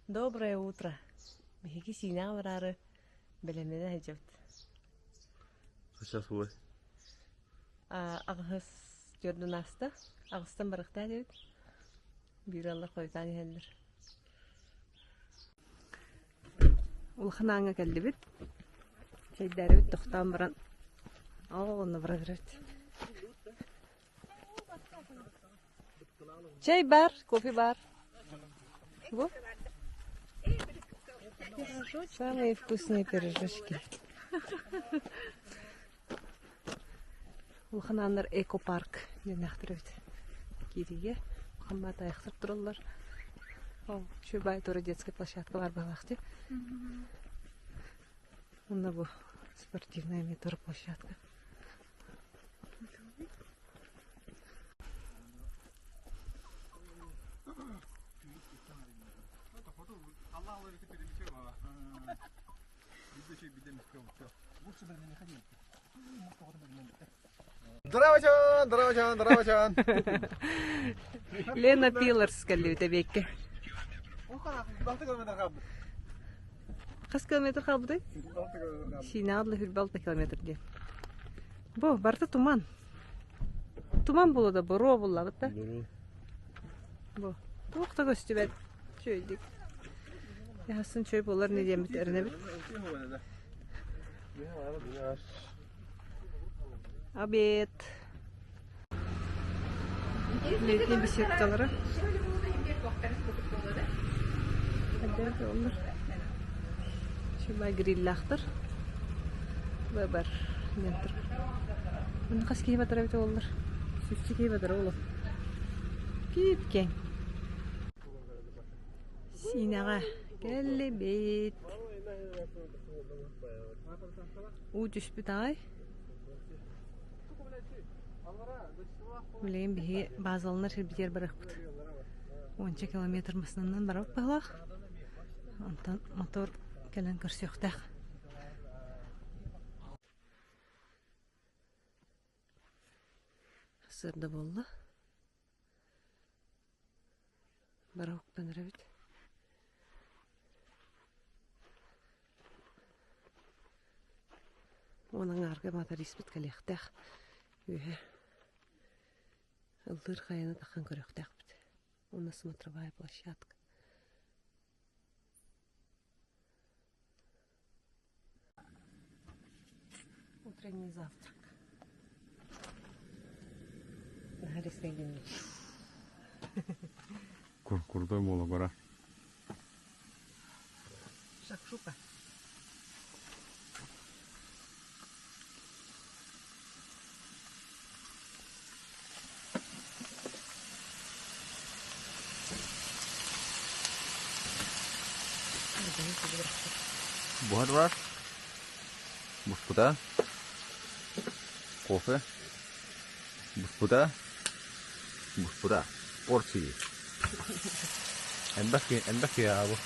Доброе утро! Биһиги Сиинэҕэ бараары бэлэмнэнэ сылдьабыт. Сейчас ой. Аҕыһыс түөрдүн ааста. Аҕыстан барыахтаах диэбит. Биир ыаллар хойутаан иһэллэр. Улахан ааҥҥа кэллибит. Чэйдээрибит тохтоон баран оо онно баран эрэбит. Чэй бар, кофе бар. Бу? Самые вкусные пирожочки. Улахан ааннар экопарк диэннээхтэр эбит. Киириигэ улахан баатайахтар тураллар. Ол үчүгэй тура детскай площадка бар быһалаах дии. Онно бу спортивная эмиэ тура площадка. Здравствуйте, здравствуйте, здравствуйте. Лена Пиларс кэллибит эбиэккэ. Хас километр хаалбытай? Сиинэҕэ дылы 26 километр диэн. Бу барыта туман. Туман буолуо да боруо буллабыт да. Бу туох да көстүбэт. Үчүгэйдик. Яһасын чөй буолар не диэммит эрэнэбит. Обед. Летний беседкалары. Шубай гриллаахтар. Бар диэн турар. Маны хас киһи батара эбитэ буоллар? Сүүсчэ киһи батара буолуо. Кип-киэҥ. Сиинэҕэ кэллибит. Уу түспүт аҕай. Билигин биһиги базаланар сирбитигэр барыахпыт. Уонча километр массыынанан барабыт быһыылаах. Онтон мотор кэлэн көрсүөхтээх. Сырда буолла. Бара уктан эрэбит. Уон аҥаарга моториспыт кэлиэхтээх. Үөһэ ыллыыр хайаны таххан көрүөхтээхпит. Уонна смотровая площадка. Утренний завтрак. Курдой буола бара. Шакшука. Буһар бар. Буспута. Кофе. Буспута. Буспута. Порции. Элбэх элбэх киһи аабы.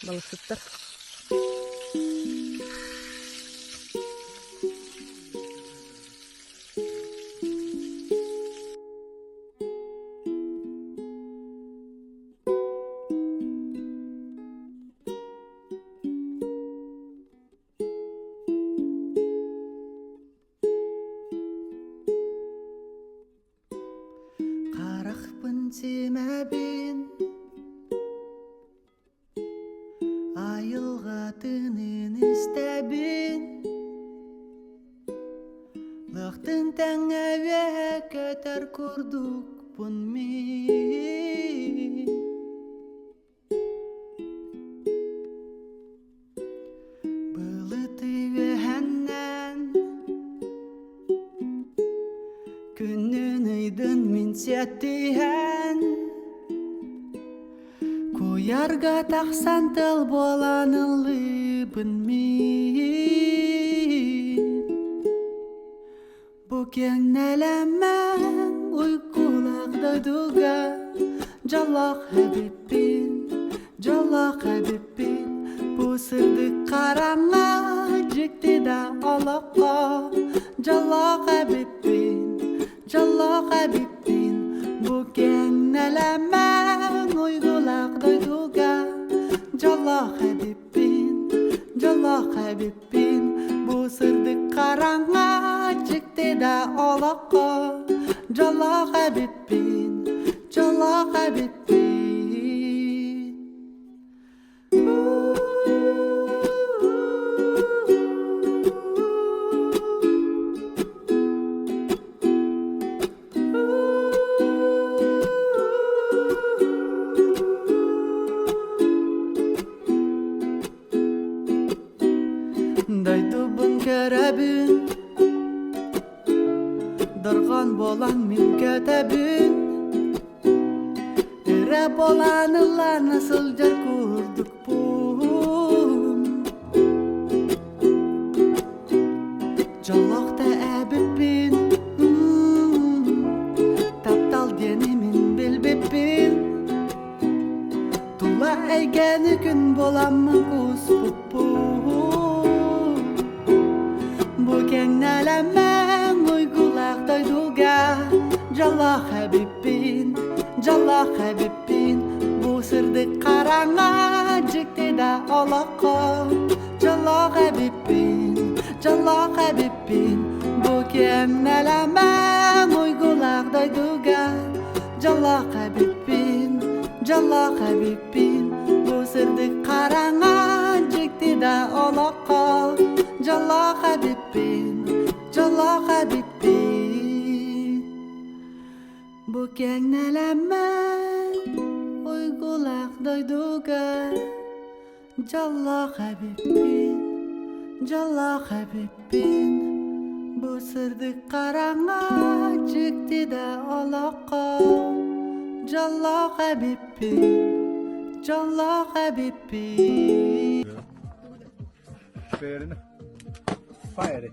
Балыксыттар. Харахпын симэбин Айылҕатынын истэбин Лыахтын тэҥҥэ үөһэ көтөр курдукпун мин Былыты үөһэннэн Күнүн ыйдын мин сиэттиһэн Куйар. Ойуурга тахсан тыл буолан ыллыыбын мин. Бу киэҥ нэлэмэн уйгулаах дойдуга дьоллоох эбиппин, дьоллоох эбиппин. Бу сырдык хараҥа дьикти да олоххо дьоллоох эбиппин, дьоллоох эбиппин. Бу киэҥ нэлэмэн уйгулаах дойдуга дьоллоох эбиппин, дьоллоох эбиппин. Бу сырдык хараҥа дьикти да олоххо дьоллоох эбиппин, дьоллоох эбиппин. Дойдубун көрөбүн, дорҕоон буолан мин көтөбүн, Өрө буолан ыллана сылдьар курдукпун. Дьоллоох да эбиппин, таптал диэни мин билбиппин. Тула эйгэни күн буоламмын кууспуппун. Бу кэҥнэлэммэн уйгулаах дойдуга дьоллоох эбиппин, дьоллоох эбиппин. Бу сырдык хараҥа дьикти да олоххо дьоллоох эбиппин, дьоллоох эбиппин. Бу кэҥнэлэммэн уйгулаах дойдуга дьоллоох эбиппин, дьоллоох эбиппин. Бу сырдык хараҥа дьикти да олоххо дьоллоох эбиппин, дьоллоох эбиппин. Бу киэҥ нэлэмэн уйгулаах дойдуга дьоллоох эбиппин, дьоллоох эбиппин. Бу сырдык хараҥа дьикти да олоххо дьоллоох эбиппин, дьоллоох эбиппин. Фэрин. Файри.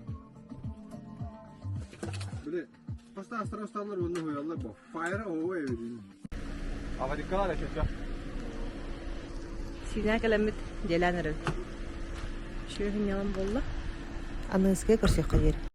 Били, просто астар уонна хуяллар бу. Файра оҕо эбит. Аварикалар эчэчэ. Сиинэ кэлэммит дьиэлээн эрэбит. Үчүгэй сынньалаҥ буолла. Аныгыскыга көрсүөххэ диэри.